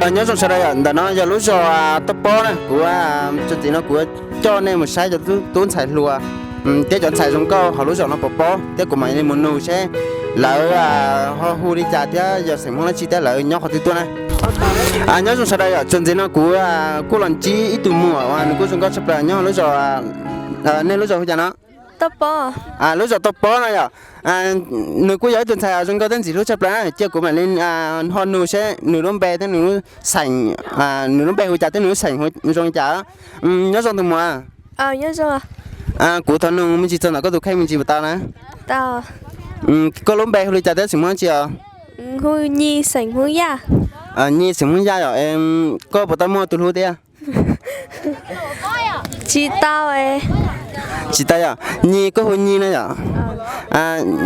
Nyob zoo sawv daws, ntawm no yog lub zos Toj Pob na, kuv txuas ntxiv no kuv coj nej mus saib cov tub ntxhais hluas thiab cov ntxhais zoo nkauj hauv lub zos no puas paub thiab kuv mam li mus nug seb lawv ho hu li cas thiab yog xeem Hmoob dab tsi thiab lawv nyob qhov twg tuaj na. Nyob zoo sawv daws, yog txuas ntxiv no kuv kuj los ntsib ib tug muam uas nws kuj zoo nkauj tshaj plaws nyob lub zos, nej lub zos hu cas no? Lub zos Toj Pob no yom. Nws kuj yog ib tug ntxhais zoo nkauj thiab ntxim hlub tshaj plaws, cia kuv mam li ho nug seb nws lub npe thiab nws lub xeem, nws lub npe hu cas thiab nws lub xeem zoo li cas. Nyob zoo tus muam. Kuv thov nug me ntsis txog ntawm koj tus kheej me ntsis puas tau na? Koj lub npe hu li cas thiab xeem Hmoob dab tsi os? Nyi xeem Hmoob Yaj. Nyi xeem Hmoob Yaj yom. Koj puas tau muaj tus hlub thiab? Tsis tau. Tsis tau yom. Nyi, koj hu Nyi no yom.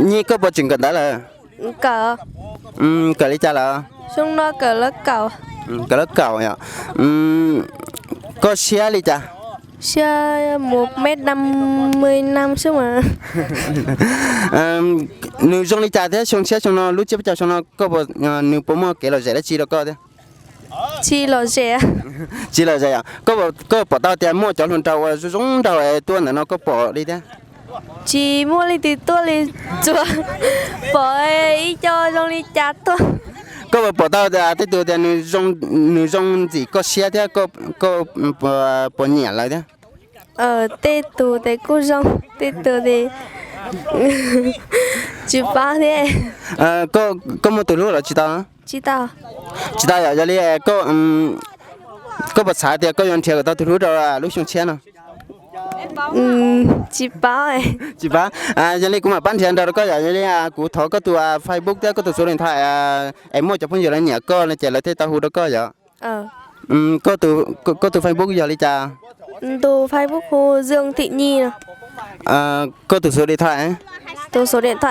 Nyi, koj puas tseem kawm ntawv lawm? Kawm li cas lawm? Kawm lab kaum yom. Koj siab li cas? Nws zoo li cas thiab xyoo tshiab xyoo no lub tsiab peb caug xyoo no koj, nws puas muaj kev lom zem dab tsi rau koj thiab? Tsis lom zem yom. Koj pom tau tias muaj cov hluas nraug uas zoo zoo nraug tuaj ntawm no koj pom li thiab? Tsis muaj leej twg tuaj li, tsuas pom ib co zoo li cas tuaj. Koj puas pom tau tej tus tias nws zoo ntxim koj siab thiab koj puas nyiam lawv thiab? Tej tus ces kuj zoo, tej tus ces tsis paub thiab. Koj muaj tus hlub los tsis tau? Tsis tau yom. Yog li koj puas xav tias koj yuav nrhiav kom tau tus hlub rau lub xyoo tshiab no? Tsis paub. Tsis paub. Yog li kuv mam pab nrhiav nrog rau koj yom. Yog li kuv thov koj tus Facebook thiab koj tus xuv li ntho es muaj cov phooj ywg lawv nyiam koj no ces lawv thiaj tau hu rau koj yom. Koj tus Facebook yog li cas? Tus Facebook hu Zương Thị Nhi. Koj tus xuv li ntho? Tus xuv li ntho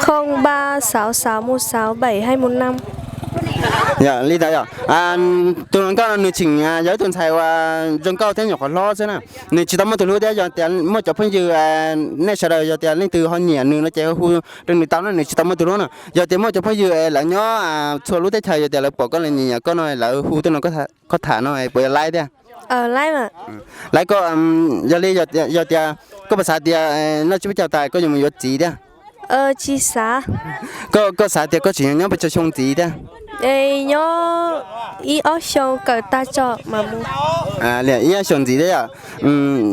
không ba sáu sáu một sáu bảy hai một năm. Yog li ntawd yom. Tus hluas nkauj no nws tseem yog ib tug ntxhais uas zoo nkauj thiab nyuam qhuav hlob xwb na. Nws tsis tau muaj tus hlub thiab, yog tias muaj cov phooj ywg, nej sawv daws yog tias leej twg ho nyiam nws no ces hu rau nws tau na, nws tsis tau muaj tus hlub na. Yog tias muaj cov phooj ywg lawv nyob txhua lub teb chaws yog tias lawv pom koj lawv nyiam nyiam koj no lawv hu tuaj no koj tham no puas yuav laib thiab? Laib koj, yog li yog tias koj puas xav tias noj tsiab peb caug tas koj yuav mus yuav txiv thiab? Tsis xav. Koj xav tias koj tseem nyob pes tsawg xyoo ntxiv thiab? Nyob ib ob xyoo kawm tag tso mas mus. Ib ob xyoo ntxiv thiab yom.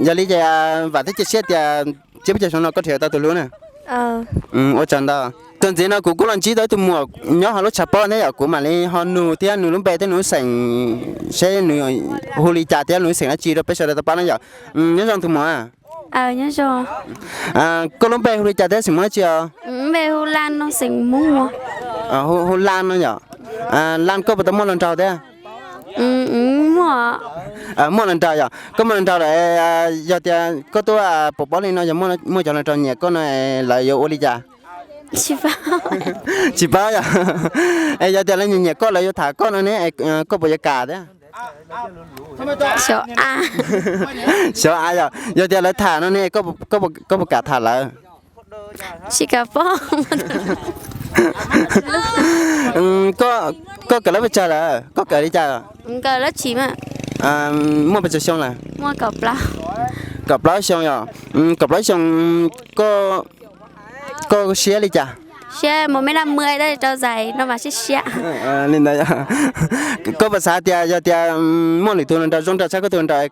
Yog li ces vam thiab cia siab tias tsiab peb caug xyoo no koj nrhiav tau tus hlub na. Ua tsaug ntau. Txuas ntxiv no kuv kuj los ntsib tau ib tug muam nyob hauv lub tshav pob thiab yom, kuv mam li ho nug thiab nws lub npe thiab nws lub xeem seb nws hu li cas thiab nws lub xeem dab tsi rau peb sawv daws tau paub na yom. Nyob zoo tus muam. Koj lub npe hu li cas thiab xeem Hmoob dab tsi os? Hu Lan no yom. Lan, koj puas tau muaj hluas nraug thiab? Muaj hluas nraug yom. Koj muaj hluas nraug lawm, yog tias koj tuaj pov pob li no yog muaj cov hluas nraug nyiam koj no lawv yuav ua li cas? Tsis paub yom. Es yog tias lawv nyiam nyiam koj lawv yuav tham koj no ne, koj puas yuav kam thiab? Xyov a yom, yog tias lawv tham no ne, koj puas kam tham lawv? Tsis kam paub. Koj kawm lab pes tsawg lawm? Koj kawm li cas? Muaj pes tsawg xyoo lawm? Kaum plaub xyoo yom. Kaum plaub xyoo, koj siab li cas? Li ntawd, koj puas xav tias yog tias muaj lwm tus hluas nraug zoo nraug tshaj koj tus hluas nraug,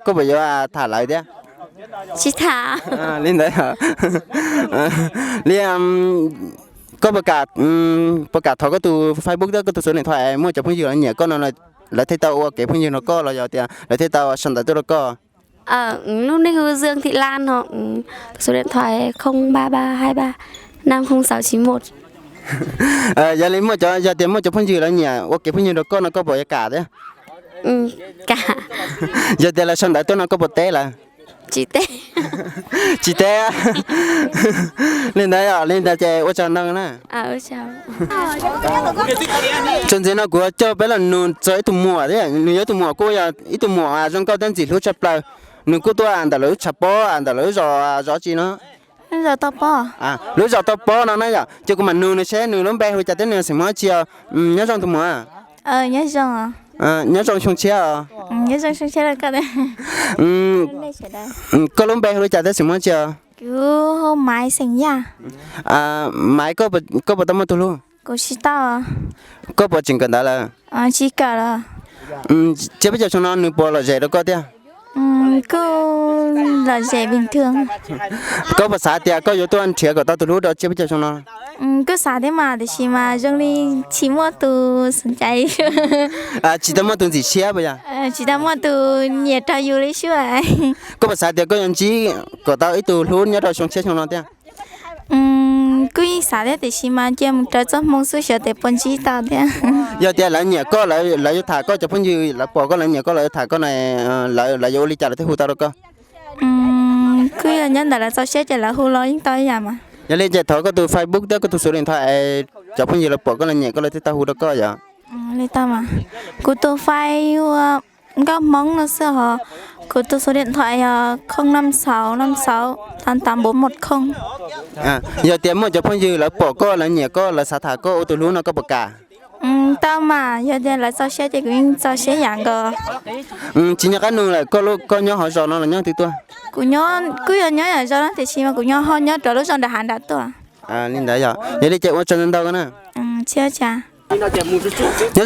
koj puas yuav tham lawv thiab? Tsis tham. Li ntawd, li koj puas kam thov koj tus Facebook thiab koj tus xuv ni thom es muaj cov phooj ywg los nyiam koj no lawv thiaj tau ua kev phooj ywg nrog koj los yog tias lawv thiaj tau sau ntawv tuaj rau koj? Lub npe hu Zương Thị Lan no, tus xuv ni thom không ba ba hai ba năm không sáu chín một. Yog li muaj cov, yog tias muaj cov phooj ywg lawv nyiam ua kev phooj ywg rau koj no koj puas yuav kam thiab? Yog tias lawv sau ntawv tuaj no koj puas teb lawv? Tsis teb. Li ntawd, li ntawd ces ua tsaug ntau na. Txuas ntxiv no kuv coj peb los nug txog ib tug muam thiab, nws yog ib tug muam kuj yog ib tug muam zoo nkauj thiab ntxim hlub tshaj plaws. Nws kuj tuaj ntawm lawv lub tshav pob ntawm lawv lub zos, zos tsi no? Lub zos Toj Pob no na yom, ces kuv mam nug nws seb nws lub npe hu li cas thiab nws xeem Hmoob dab tsi os. Nyob zoo tus muam. Nyob zoo xyoo tshiab os. Koj lub npe hu li cas thiab xeem Hmoob dab tsi os? Maiv, koj puas tau muaj tus hlub? Koj puas tseem kawm ntawv lawm? Tsiab peb caug xyoo no nws puas lom zem rau koj thiab? Koj puas xav tias koj yuav tuaj nrhiav kom tau tus hlub rau tsiab peb caug xyoo no? Kuj xav thiab mas tiam sis mas zoo li tsis muaj tus xav cai, tsis tau muaj tus ntxim siab puas yog? Tsis tau muaj tus nyiam rau yus li xwb. Koj puas xav tias koj yuav ntsib kom tau ib tug hlub nyob rau xyoo tshiab xyoo no thiab? Kuj yeej xav thiab tiam sis mas cia mus raws txoj hmoo xwb xyov tes puas ntsib tau thiab. Yog tias lawv nyiam koj, lawv yuav tham koj, cov phooj ywg lawv pom koj lawv nyiam koj lawv yuav tham koj na, lawv yuav ua li cas lawv thiaj hu tau rau koj? Kuj yog nyob ntawm lawv txoj siab ces lawv hu los yeej tau ib yam mas. Yog li ces thov koj tus Facebook thiab koj tus xuv điện thoại, cov phooj ywg lawv pom koj lawv nyiam koj lawv thiaj tau hu rau koj yom. Li tau mas, kuv tus fai hu ua Nkauj Hmoob no xwb hos, kuv tus xuv điện thoại yog không năm sáu năm sáu tám tám bốn một không. Yog tias muaj cov phooj ywg lawv pom koj lawv nyiam koj lawv xav tham koj ua tus hlub no koj puas kam? Tau mas, yog tias lawv txaus siab ces kuv yeej txaus siab yam nkaus. Tsis nco qab nug lawm, koj nyob hauv zos no los nyob twg tuaj? Kuv kuj yog nyob yam zos no tiam sis mas kuv nyob ho nyob rau lub zos nram hav nram tuaj. Li ntawd yog, yog li ces ua tsaug ntau ntau na. Nyob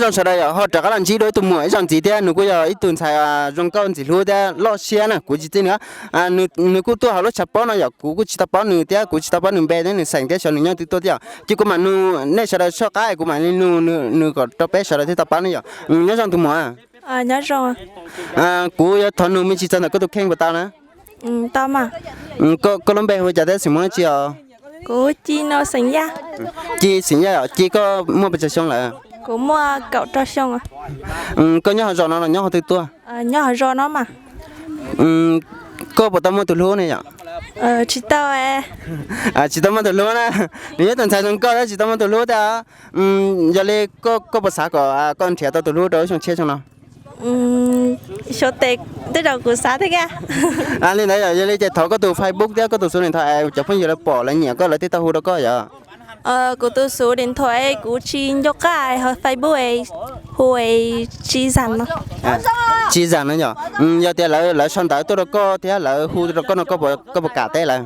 zoo sawv daws yom, ho rov qab los ntsib dua ib tug muam ib zaug ntxiv thiab, nws kuj yog ib tug ntxhais zoo nkauj ntxim hlub thiab loj siab na, kuv tsis txib nws. Nws kuj tuaj hauv lub tshav pob no yom, kuv kuj tsis tau paub nws thiab kuv tsis tau paub nws npe thiab nws xeem thiab xyov nws nyob twg tuaj thiab yom. Ces kuv mam nug nej sawv daws soj qab kuv mam li nug nws kom rau peb sawv daws thiaj tau paub ne yom. Nyob zoo tus muam. Kuv yuav thov nug me ntsis txog ntawm koj tus kheej puas tau na? Koj lub npe hu li cas thiab xeem Hmoob dab tsi os? Ci xeem Yaj os. Ci, koj muaj pes tsawg xyoo lawm? Koj nyob hauv zos no los nyob hauv twg tuaj? Koj puas tau muaj tus hlub ne yom? Tsis tau muaj tus hlub na. Nws yog tus ntxhais zoo nkauj thiab tsis tau muaj tus hlub thiab. Yog li koj puas xav kom koj nrhiav tau tus hlub rau lub xyoo tshiab xyoo no? Xyov tes, tej zaum kuv xav thiab. Li ntawd yog, yog li ces thov koj tus Facebook thiab koj tus xuv điện thoại, cov phooj ywg lawv pom lawv nyiam koj lawv thiaj tau hu rau koj yom. Kuv tus xuv điện thoại kuv tsis nco qab, hos Facebook hu Tsis Zam no. Tsis Zam no yom. Yog tias lawv sau ntawv tuaj rau koj thiab lawv hu rau koj no koj puas kam teb lawv?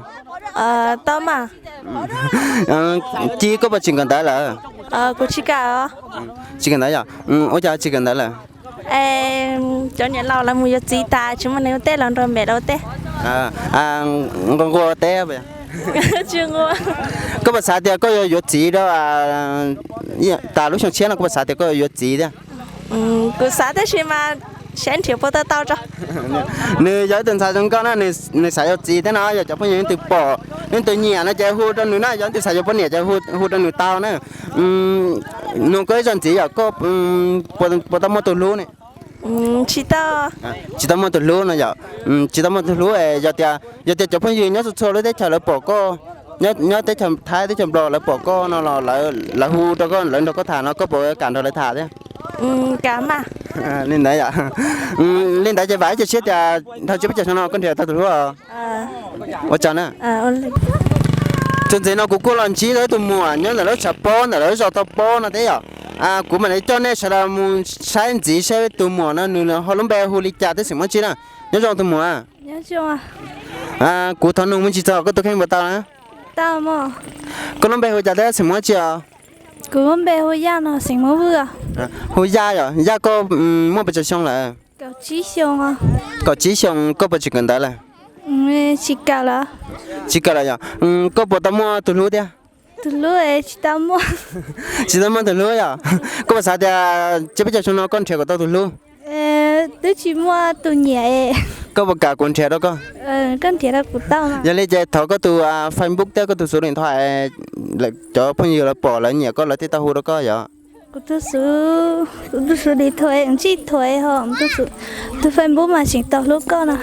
Tau mas. Ci, koj puas tseem kawm ntawv lawm? Kuv tsis kawm. Tsis kawm ntawv yom. Ua cas tsis kawm ntawv lawm? Cov niam laus lawv mus yuav txiv tas tsis muaj neeg ua teb los nrog npem lawv ua teb. Nqua nqua teb. Koj puas xav tias koj yuav yuav txiv rau, tas lub xyoo tshiab no koj puas xav tias koj yuav yuav txiv thiab? Kuv xav tab sis mas saib nrhiav puas tau tau tso. Nws yog ib tug ntxhais zoo nkauj na, nws xav yuav txiv thiab no, yog cov phooj ywg leej twg pom leej twg nyiam no ces hu rau nws na, yog leej twg xav yuav poj niam ces hu rau nws tau na. Nug koj ib zaug ntxiv yom, koj puas tau muaj tus hlub ne? Tsis tau muaj tus hlub no yom. Tsis tau muaj tus hlub, yog tias, yog tias cov phooj ywg nyob txhua txhua lub teb chaws lawv pom koj, nyob teb chaws Thaib teb chaws Nplog lawv pom koj no los lawv hu rau koj lawv nrog koj tham no koj puas kam nrog lawv tham thiab? Li ntawd yom. Li ntawd ces vam ib co siab tias dhau tsiab peb caug xyoo no koj nrhiav tau tus hlub. Ua tsaug na. Txuas ntxiv no kuv kuj los ntsib tau ib tug muam nyob ntawm lub tshav pob ntawm lawv zos Toj Pob no thiab yom. Kuv mam li coj nej sawv daws mus saib ntxiv saib tus muam no nws ho lub npe hu li cas thiab xeem Hmoob dab tsi na. Nyob zoo tus muam. Kuv thov nug me ntsis txog koj tus kheej puas tau na? Koj lub npe hu li cas thiab xeem Hmoob dab tsi os? Kuv lub npe hu Yaj no, xeem Hmoob Vwj. Hu Yaj yom. Yaj, koj muaj pes tsawg xyoo lawm? Kaum tsib xyoo. Koj puas tseem kawm ntawv lawm? Tsis kawm lawm. Tsis kawm lawm yom. Koj puas tau muaj tus hlub thiab? Tus hlub tsis tau muaj. Tsis tau muaj tus hlub yom. Koj puas xav tias tsiab peb caug xyoo no koj nrhiav kom tau tus hlub? Twb tsis muaj tus nyiam es. Koj puas kam kuv nrhiav rau koj? Yog li ces thov koj tus Facebook thiab koj tus số điện thoại, cov phooj ywg lawv pom lawv nyiam koj lawv thiaj tau hu rau koj yom. Kuv tus số, kuv tus số điện thoại, tus Facebook mas tseem tau hlub koj no.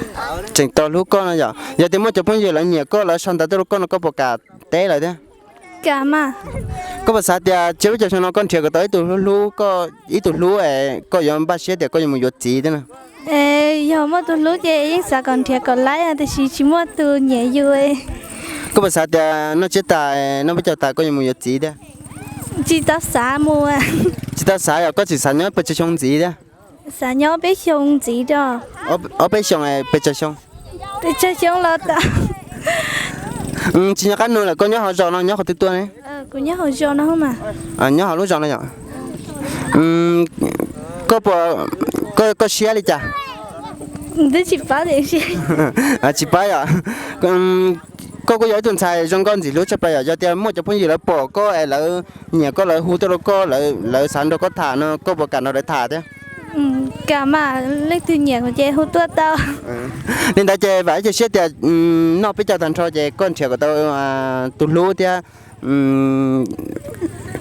Tseem tau hlub koj no yom. Yog tias muaj cov phooj ywg lawv nyiam koj lawv sau ntawv tuaj rau koj no koj puas kam teb lawv thiab? Kam mas. Koj puas xav tias tsiab peb caug xyoo no koj nrhiav kom tau ib tug hlub hlub koj, ib tug hlub es koj yuav npaj siab tias koj yuav mus yuav txiv thiab na? Yog muaj tus hlub ces yeej xav kom nrhiav kom laib tiam sis tsis muaj tus nyiam yus. Koj puas xav tias noj tsiab tas noj peb caug tas koj yuav mus yuav txiv thiab? Tsis tau xav mus. Tsis tau xav yom, koj tseem xav nyob pes tsawg xyoo ntxiv thiab? Xav nyob peb xyoo ntxiv rau. Ob peb xyoos pes tsawg xyoo? Pes tsawg xyoo los tau. Tsis nco qab nug lawm, koj nyob hauv zos no nyob qhov twg tuaj ne? Kuv nyob hauv zos no mas. Nyob hauv lub zos no yom. Koj puas, koj siab li cas? Twb tsis paub tias siab. Tsis paub yom. Koj kuj yog ib tug ntxhais zoo nkauj ntxim hlub tshaj plaws yom, yog tias muaj cov phooj ywg lawv pom koj es lawv nyiam koj lawv hu tuaj rau koj, lawv xav nrog koj tham no koj puas kam nrog lawv tham thiab? Kam mas, leej twg nyiam ces hu tuaj tau. Li ntawd ces vam ib ce siab tias noj peb caug tag nrho ces koj nrhiav kom tau tus hlub thiab,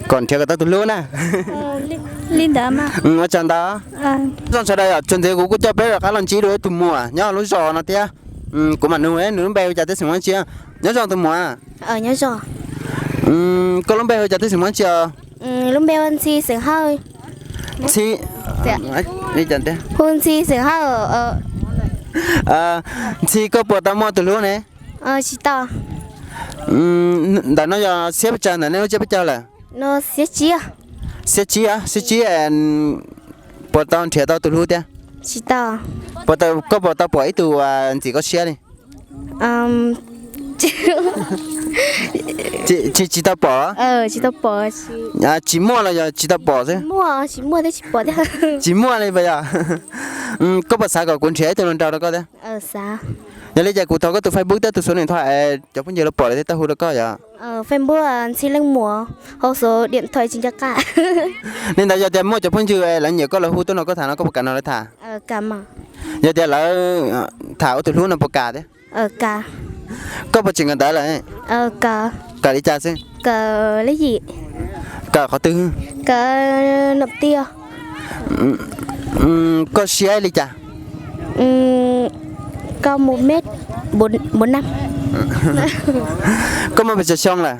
kom nrhiav kom tau tus hlub na. Li ntawd mas. Ua tsaug ntau. Zoo sawv daws yom, txuas ntxiv kuv kuj coj peb rov qab los ntsib dua ib tug muam nyob lub zos no thiab. Kuv mam nug nws lub npe hu cas thiab xeem Hmoob tsi. Nyob zoo tus muam. Koj lub npe hu cas thiab xeem Hmoob tsi os? Lub npe hu Ntxhi xeem Hawj. Ntxhi, hu Ntxhi xeem Hawj. Ntxhi, koj puas tau muaj tus hlub ne? Tsis tau. Ntawm no yog xiab pes tsawg ntawm nej lub tsiab peb caug lawm? Xiab tsib, xiab tsib, puas tau nrhiav tau tus hlub thiab? Tsis tau. Puas tau, koj puas tau pom ib tug ntxim koj siab li? Tsis, tsis tau pom. Tsis muaj los yog tsis tau pom xwb? Tsis muaj li puas yog? Koj puas xav kom kuv nrhiav ib tug hluas nraug rau koj thiab? Yog li ces kuv thov koj tus Facebook thiab tus số điện thoại, cov phooj ywg lawv pom lawv thiaj tau hu rau koj yom. Facebook Ntxhi Leej Muas, hauv số điện thoại tsis nco qab. Li ntawd yog tias muaj cov phooj ywg lawv nyiam koj lawv hu tuaj nrog koj tham no koj puas kam nrog lawv tham? Yog tias lawv tham ua tus hlub no puas kam thiab? Koj puas tseem kawm ntawv lawm? Kawm li cas xwb? Kawm qhov twg? Koj siab li cas? Koj muaj pes tsawg xyoo lawm?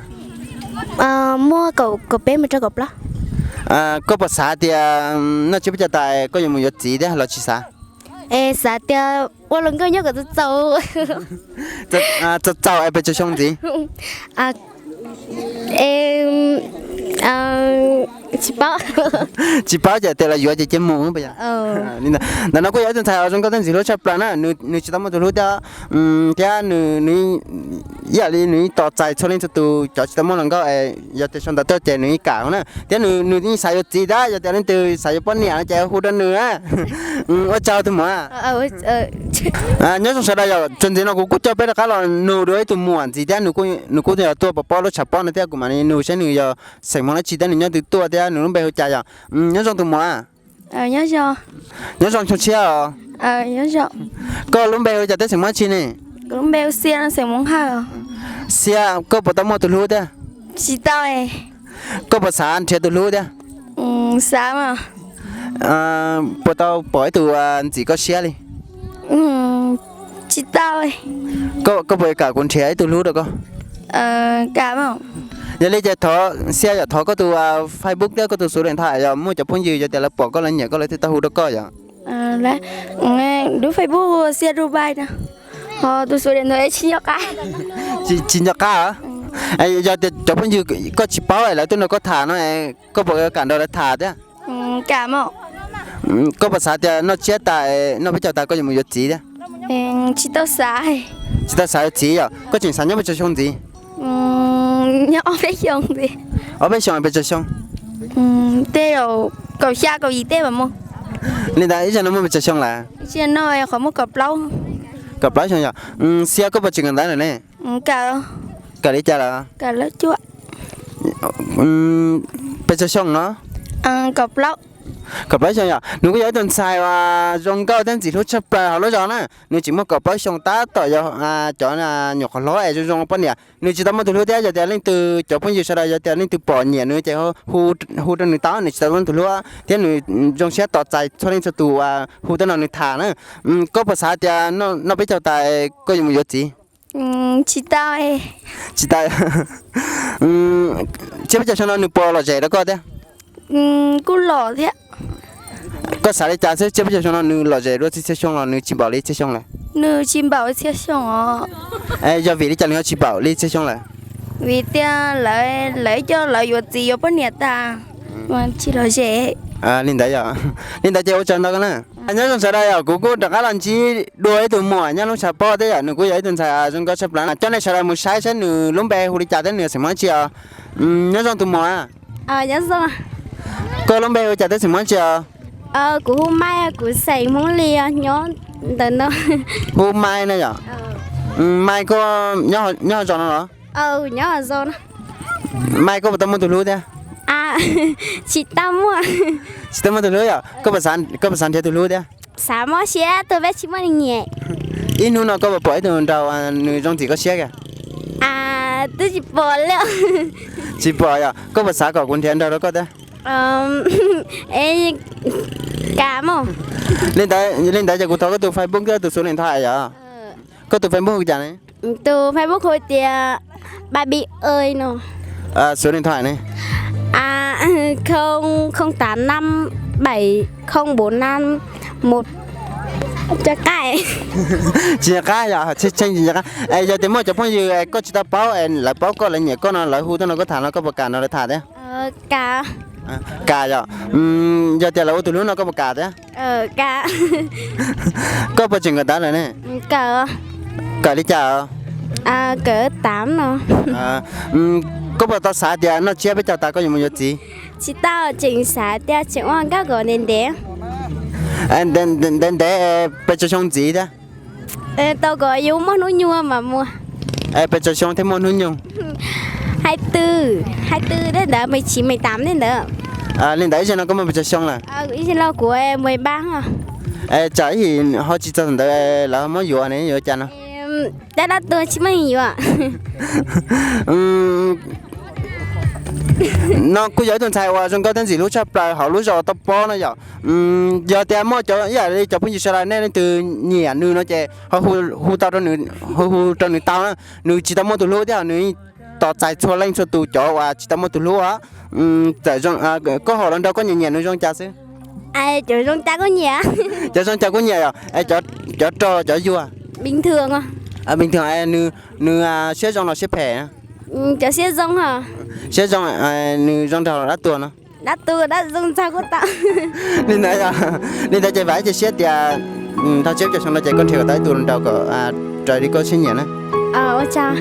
Muaj kaum peb mus rau kaum plaub. Koj puas xav tias noj tsiab peb caug tas koj yuav mus yuav txiv thiab los tsis xav? Es xav tias ua hluas nkauj nyob kom txaus txaus. Txaus txaus es pes tsawg xyoo ntxiv? Tsis paub. Tsis paub ces tias los yuav ces cia mus. Ntawm no kuj yog ib tug ntxhais zoo nkauj thiab ntxim hlub tshaj plaws na, nws tsis tau muaj tus hlub thiab, thiab nws ib yam li nws tos txais txhua leej txhua tus cov tsis tau muaj hluas nkauj es yog tias sau ntawv tuaj ces nws yeej kam na, thiab nws yeej xav yuav txiv thiab, yog tias leej twg xav yuav poj niam no ces hu rau nws na. Ua tsaug tus muam. Nyob zoo sawv daws yom, txuas ntxiv no kuv kuj coj peb rov qab los nug dua ib tug muam ntxiv thiab, nws kuj yog tuaj pov pob lub tshav pob no thiab, kuv mam li nug seb nws yog xeem Hmoob dab tsi thiab nws nyob twg tuaj thiab nws lub npe hu cas yom. Nyob zoo tus muam. Nyob zoo xyoo tshiab os. Koj lub npe hu cas thiab xeem Hmoob dab tsi ne? Xia, koj puas tau muaj tus hlub thiab? Koj puas xav nrhiav tus hlub thiab? Puas tau pom ib tug ntxim koj siab li? Koj puas kam kuv nrhiav ib tug hlub rau koj? Yog li ces thov, Xia yom, thov koj tus Facebook thiab koj tus số điện thoại yog muaj cov phooj ywg yog tias lawv pom koj lawv nyiam koj lawv thiaj tau hu rau koj yom. Lub Facebook Xia Dubai no, ho tus số điện thoại tsis nco qab. Tsis nco qab os. Yog tias cov phooj ywg koj tsis paub lawv tuaj nrog koj tham no, koj puas kam nrog lawv tham thiab? Koj puas xav tias noj tsiab tas noj peb caug tas koj yuav mus yuav txiv thiab? Tsis tau xav. Tsis tau xav yuav txiv yom, koj tseem xav nyob pes tsawg xyoo ntxiv? Ob peb xyoos pes tsawg xyoo? Tej zaum kaum xya kaum yim tej mam mus. Li ntawd ib zaug no muaj pes tsawg xyoo lawm? Qhov muaj kaum plaub. Kaum plaub xyoo yom. Xia, koj puas tseem kawm ntawv lawm ne? Kawm li cas lawm? Pes tsawg xyoo no? Kaum plaub. Kaum plaub xyoo yom, nws kuj yog ib tug ntxhais uas zoo nkauj thiab ntxim hlub tshaj plaws hauv lub zos na. Nws tseem muaj kaum plaub xyoo tab tom yog cov nyuam qhuav hlob es zoo zoo poj niam. Nws tsis tau muaj tus hlub thiab, yog tias leej twg cov phooj ywg sawv daws yog tias leej twg pom nyiam nws ces hu rau nws tau, nws tsis tau muaj tus hlub thiab nws zoo siab tos txais txhua leej txhua tus uas hu tuaj nrog nws tham na. Koj puas xav tias noj peb caug tas koj yuav mus yuav txiv? Tsis tau. Tsis tau. Tsiab peb caug xyoo no nws puas lom zem rau koj thiab? Kuj lom thiab. Koj xav li cas xwb, tsiab peb caug xyoo no nws lom zem dua txhia xyoo los nws tsis npaum li txhia xyoo lawm? Nws tsis npaum txhia xyoo os. Yog vim li cas nws ho tsis npaum li txhia xyoo lawm? Vim tias lawv, lawv coj lawv yuav txiv yuav poj niam tas, tsis lom zem. Li ntawd yom, li ntawd ces ua tsaug ntau koj na. Nyob zoo sawv daws yom, kuv kuj rov qab los ntsib dua ib tug muam nyob lub tshav pob thiab yom, nws kuj yog ib tug ntxhais zoo nkauj tshaj plaws na. Coj nej sawv daws mus saib saib nws lub npe hu li cas thiab nws xeem Hmoob tsi os. Nyob zoo tus muam. Koj lub npe hu li cas thiab xeem Hmoob tsi os? Kuv hu Mai, kuv xeem Hmoob Lis, nyob ntawm no. Hu Mai na yom? Mai koj nyob ho zos no los? Mai koj puas tau muaj tus hlub thiab? Tsis tau muaj. Tsis tau muaj tus hlub yom? Koj puas xav nrhiav tus hlub thiab? Xav mob siab tuag peb tsis muaj neeg nyiam. Ib hnub no koj puas pom ib tug nraug nws zoo ntxim koj siab kiag? Twb tsis pom li. Tsis pom yom? Koj puas xav kom kuv nrhiav nraug rau koj thiab? Li ntawd, li ntawd ces kuv thov koj tus Facebook thiab tus số điện thoại yom? Koj tus Facebook hu cas ne? Tus Facebook hu tias Baby Ơi no. Số điện thoại ne? Không tám năm bảy không bốn năm một. Cov qab. Tsis nco qab yom, tsis nco qab. Yog tias muaj cov phooj ywg koj tsis tau paub es lawv paub koj lawv nyiam koj no lawv hu tuaj nrog koj tham no koj puas kam nrog lawv tham thiab? Kam. Kam yom. Yog tias lawv ua tus hlub no koj puas kam thiab? Koj puas tseem kawm ntawv lawm ne? Kawm li cas? Koj puas tau xav tias noj tsiab peb caug tas koj yuav mus yuav txiv? Tsis tau, tseem xav tias tseem ua nkauj kom ntev ntev. Ntev ntev, pes tsawg xyoo ntxiv thiab? Tau kom yus muaj hnub nyoog mas mus. Pes tsawg xyoo thiaj muaj hnub nyoog? Hai tư, hai tư tej ntawd, mười chín, mười tám tej ntawd. Li ntawd ib zaug no koj muaj pes tsawg xyoo lawm? Ib zaug no kuv mười ba. Tsam ib yim ho tsis txog ntawd lawv muab yuav ne yuav cas no? Dab dab tuag tsis muaj neeg yuav. No kuj yog ib tug ntxhais uas zoo nkauj thiab ntxim hlub tshaj plaws hauv lub zos Toj Pob no yom. Yog tias muaj cov ib yam li cov phooj ywg sawv daws nej leej twg nyiam nws no ces ho hu tau, hu hu rau nws tau na. Nws tsis tau muaj tus hlub thiab nws tos txais txhua leej txhua tus cov uas tsis tau muaj tus hlub os. Txawm koj haum los nraug koj nyiam nyiam nws zoo cas xwb? Cov zoo cas kuj nyiam. Cov zoo cas kuj nyiam yom. Cov rog cov yuag? Bình thường. Nws siab zoo los siab phem? Cov siab zoo. Siab zoo. Nws zoo nraug los dab tuag no? Dab tuag, dab zoo nraug kuj tau. Li ntawd, li ntawd ces vam ib ce siab tias dhau tsiab peb caug xyoo no ces koj nrhiav kom tau ib tug nraug kom raws li koj siab nyiam na. Ua tsaug.